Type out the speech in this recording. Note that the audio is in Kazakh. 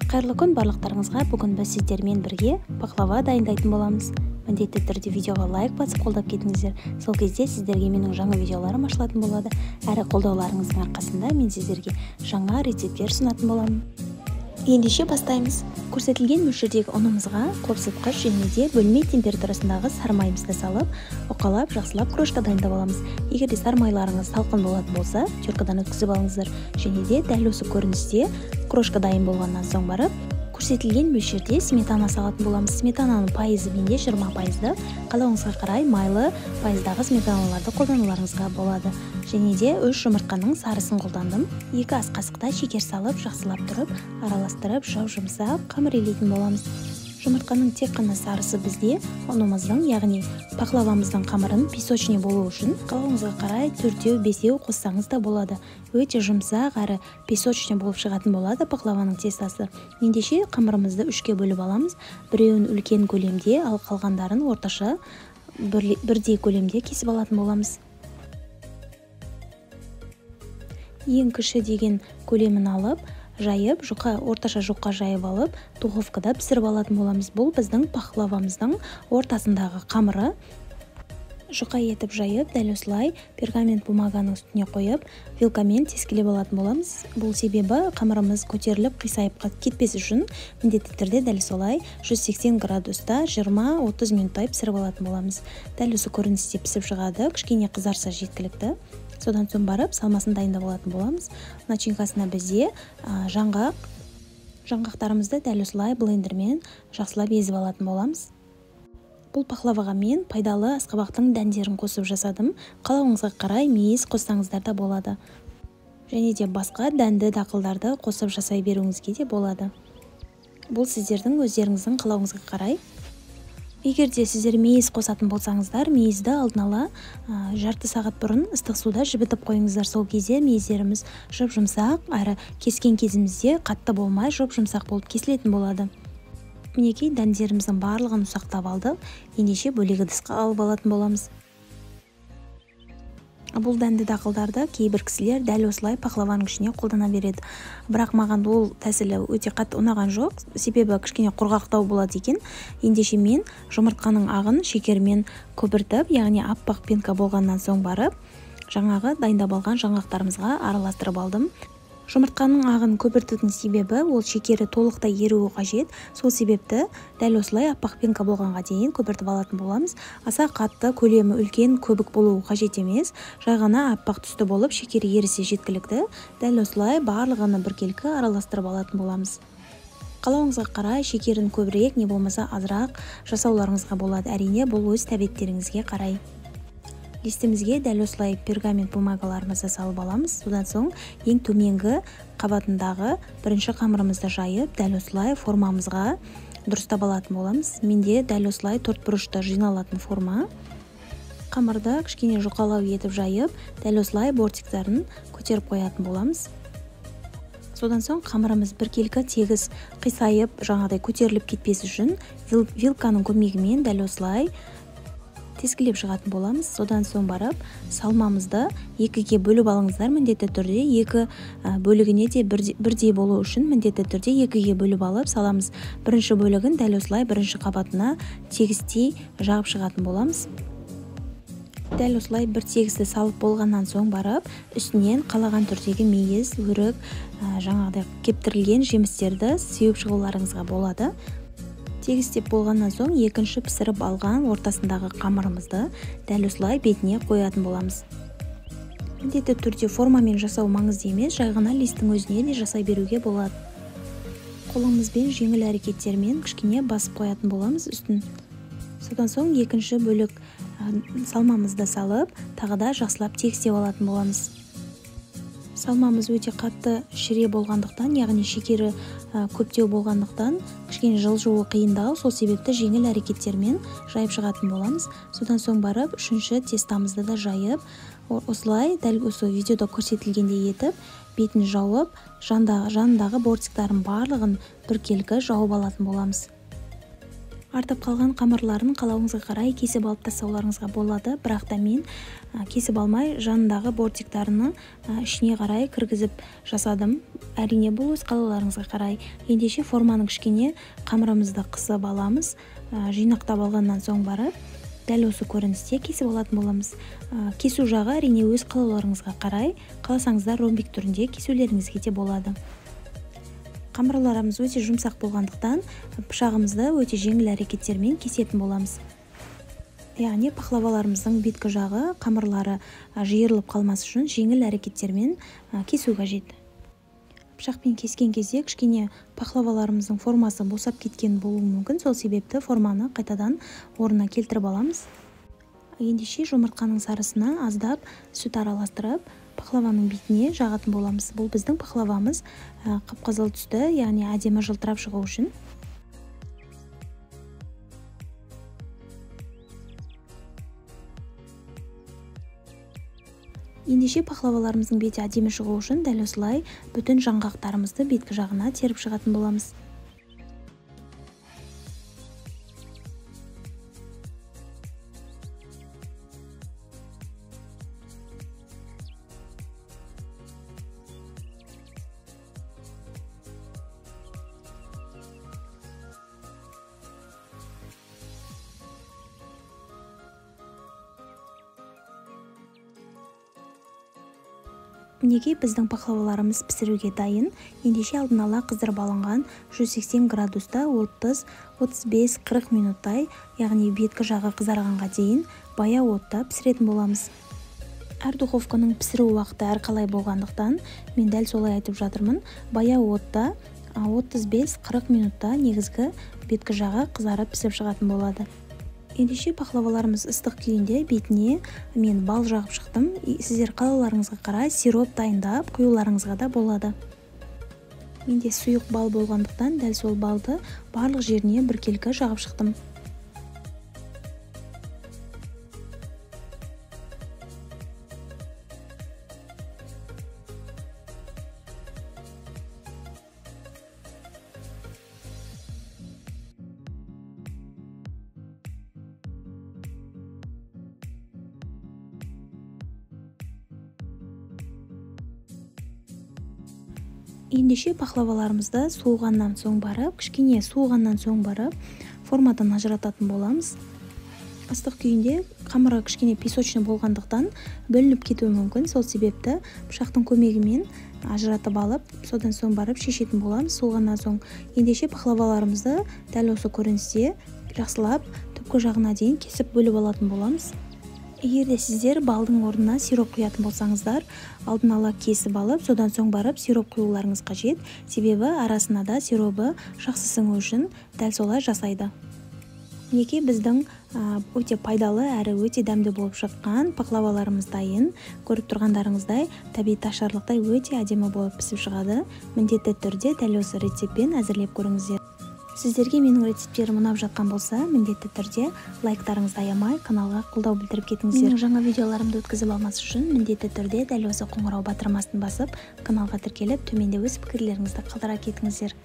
Қайырлы күн барлықтарыңызға. Бүгін біз сіздермен бірге пахлава дайындайтын боламыз. Міндетті түрде видеоға лайк басып қолдап кетіңіздер. Сол кезде сіздерге менің жаңа видеоларым ашылатын болады. Әрі қолдауларыңыздың арқасында мен сіздерге жаңа рецепттер ұсынатын боламын. Ендеше бастаймыз. Көрсетілген мөлшердегі ұнымызға қопсытқыш және де бөлме температурасындағы сары майымызды салып, уқалап, жақсылап крошка дайындап аламыз. Егер де сары майларыңыз салқын болатын болса, теркадан өткізіп алыңыздар. Және де дәл осы көріністе крошка дайын болғаннан соң барып, көрсетілген мөлшерде сметана салатын боламыз. Сметананың пайызы менде 20%. Қалауыңызға қарай майлы пайыздағы сметаналарды қолдануларыңызға болады. Және де 3 жұмыртқаның сарысын қолдандым. 2 ас қасықта шекер салып, жақсылап тұрып, араластырып, жұп-жұмсақ қамыр илейтін боламыз. Жұмыртқаның тек қана сарысы бізде ұнымыздың, яғни пахлавамыздың қамырын песочный болу үшін қалауыңызға қарай 4-5 қоссаңыз да болады. Өте жұмсақ әрі песочный болып шығатын болады пахлаваның тестасы. Ендеше қамырымызды 3-ке бөліп аламыз. Біреуін үлкен көлемде, ал қалғандарын орташа бірдей көлемде кесіп алатын боламыз. Ең кіші деген көлемін алып, жайып, жұқа, орташа жұқа жайып алып, духовкада пісіріп алатын боламыз. Бұл біздің пахлавамыздың ортасындағы қамыры. Жұқа етіп жайып, дәл осылай пергамент бумаганың үстіне қойып, вилкамен тескілеп алатын боламыз. Бұл себебі қамырымыз көтеріліп қисайып кетпес үшін міндетті түрде дәл солай 180 градуста 20-30 минуттай пісіріп алатын боламыз. Дәл осы көріністе пісіп шығады, кішкене қызарса жеткілікті. Содан соң барып салмасын дайындап алатын боламыз. Начинкасына бізде жаңғақтарымызды дәл осылай блендермен жақсылап езіп алатын боламыз. Бұл пахлаваға мен пайдалы асқабақтың дәндерін қосып жасадым. Қалауыңызға қарай мейіз қоссаңыздар да болады. Және де басқа дәнді дақылдарды қосып жасай беруіңізге де болады. Бұл сіздердің өздеріңіздің қалауыңызға қарай. Егер де сіздер мейіз қосатын болсаңыздар, мейізді алдын ала жарты сағат бұрын ыстық суда жібітіп қойыңыздар. Сол кезде мейіздеріміз жұп-жұмсақ, әрі кескен кезімізде қатты болмай жұп-жұмсақ болып кесілетін болады. Мінекей дәндеріміздің барлығын ұсақтап алдық. Ендеше бөлек ыдысқа алып алатын боламыз. Бұл дәнді дақылдарды кейбір кісілер дәл осылай пахлаваның ішіне қолдана береді. Бірақ маған ол тәсілі өте қатты ұнаған жоқ, себебі кішкене құрғақтау болады екен. Ендеше мен жұмыртқаның ағын шекермен көпіртіп, яғни аппақ пенка болғаннан соң барып, жаңағы дайындап алған жаңғақтарымызға араластырып алдым. Жұмыртқаның ағын көпіртудің себебі ол шекері толықтай еруі қажет. Сол себепті дәл осылай аппақ пенка болғанға дейін көпіртіп алатын боламыз. Аса қатты көлемі үлкен көбік болуы қажет емес. Жай ғана аппақ түсті болып шекері ерісе жеткілікті. Дәл осылай барлығını біркелкі араластырып алатын боламыз. Қалауыңызға қарай шекерін көбірек, не болмаса азырақ жасауларыңызға болады. Әрине, бұл өз тәбеттеріңізге қарай. Листімізге дәл осылай пергамент бумагаларымызды салып аламыз. Содан соң ең төменгі қабатындағы бірінші қамырымызды жайып, дәл осылай формамызға дұрыстап алатын боламыз. Менде дәл осылай төрт бұрышты жиналатын форма. Қамырды кішкене жұқалау етіп жайып, дәл осылай бортиктарын көтеріп қоятын боламыз. Содан соң қамырымыз біркелкі тегіс қисайып, жаңағыдай көтеріліп кетпес үшін вилканың көмегімен дәл осылай тескілеп шығатын боламыз. Содан соң барып салмамызды екіге бөліп алыңыздар. Міндетті түрде екі бөлігіне де бірдей болу үшін міндетті түрде екіге бөліп алып саламыз. Бірінші бөлігін дәл осылай бірінші қабатына тегістей жағып шығатын боламыз. Дәл осылай бір тегісті салып болғаннан соң барып үстінен қалаған түрдегі мейіз, өрік, жаңағыдай кептірілген жемістерді сеуіп шығуларыңызға болады. Тегістеп болғаннан соң екінші пісіріп алған ортасындағы қамырымызды дәл осылай бетіне қоятын боламыз. Міндетті түрде формамен жасау маңызды емес, жай ғана листтің өзіне де жасай беруге болады. Қолымызбен жеңіл әрекеттермен кішкене басып қоятын боламыз үстін. Содан соң екінші бөлік салмамызды салып, тағы да жақсылап тегістеп алатын боламыз. Салмамыз өте қатты шіре болғандықтан, яғни шекері көптеу болғандықтан кішкене жылжуы қиындау, сол себепті жеңіл әрекеттермен жайып шығатын боламыз. Содан соң барып үшінші тестамызды да жайып, осылай дәл осы видеода көрсетілгендей етіп бетін жауып, жанындағы бортиктарын барлығын біркелкі жауып алатын боламыз. Артып қалған қамырларын қалауыңызға қарай кесіп алып тастауларыңызға болады, бірақ та мен кесіп алмай жанындағы бортиктарыны ішіне қарай кіргізіп жасадым. Әрине, бұл өз қалауларыңызға қарай. Ендеше форманың кішкене қамырымызды қысып аламыз, жинақтап алғаннан соң барып дәл осы көріністе кесіп алатын боламыз. Кесу жағы әрине өз қалауларыңызға қарай, қаласаңыздар ромбик түрінде кесулеріңізге де болады. Қамырларымыз өте жұмсақ болғандықтан пышағымызды өте жеңіл әрекеттермен кесетін боламыз. Яғни пахлаваларымыздың беткі жағы қамырлары жиырылып қалмас үшін жеңіл әрекеттермен кесу қажет. Пышақпен кескен кезде кішкене пахлаваларымыздың формасы босап кеткен болуы мүмкін, сол себепті форманы қайтадан орнына келтіріп аламыз. Ендеше жұмыртқаның сарысына аздап сүт араластырып пахлаваның бетіне жағатын боламыз. Бұл біздің пахлавамыз қып-қызыл түсті, яғни әдемі жылтырап шығу үшін. Ендеше пахлаваларымыздың беті әдемі шығу үшін дәл осылай бүтін жаңғақтарымызды беткі жағына теріп шығатын боламыз. Мінекей біздің пахлаваларымыз пісіруге дайын. Ендеше алдын ала қыздырып алынған 180 градуста 30, 35, 40 минуттай, яғни беткі жағы қызарғанға дейін баяу отта пісіретін боламыз. Әр духовканың пісіру уақыты әрқалай болғандықтан мен дәл солай айтып жатырмын. Баяу отта 35-40 минутта негізгі беткі жағы қызарып пісіп шығатын болады. Ендеше пахлаваларымыз ыстық күйінде бетіне мен бал жағып шықтым. Сіздер қалауларыңызға қарай сироп дайындап құюларыңызға да болады. Менде сұйық бал болғандықтан дәл сол балды барлық жеріне біркелкі жағып шықтым. Ендеше пахлаваларымызды суығаннан соң барып, кішкене суығаннан соң барып, формадан ажырататын боламыз. Ыстық күйінде қамыры кішкене песочный болғандықтан бөлініп кетуі мүмкін, сол себепті пышақтың көмегімен ажыратып алып, содан соң барып шешетін боламыз. Суығаннан соң ендеше пахлаваларымызды дәл осы көріністе жақсылап түпкі жағына дейін кесіп бөліп алатын боламыз. Егер де сіздер балдың орнына сироп құятын болсаңыздар, алдын ала кесіп алып, содан соң барып сироп құюларыңыз қажет. Себебі арасына да сиробы жақсы сіңу үшін дәл солай жасайды. Мінекей біздің өте пайдалы әрі өте дәмді болып шыққан пахлаваларымыз дайын. Көріп тұрғандарыңыздай тәбет ашарлықтай өте әдемі болып пісіп шығады. Міндетті түрде дәл осы рецептпен әзірлеп көріңіздер. Сіздерге менің рецепттерім ұнап жатқан болса, міндетті түрде лайктарыңызды аямай каналға қолдау білдіріп кетіңіздер. Менің жаңа видеоларымды өткізіп алмас үшін міндетті түрде дәл осы қоңырау батырмасын басып, каналға тіркеліп, төменде өз пікірлеріңізді қалдыра кетіңіздер.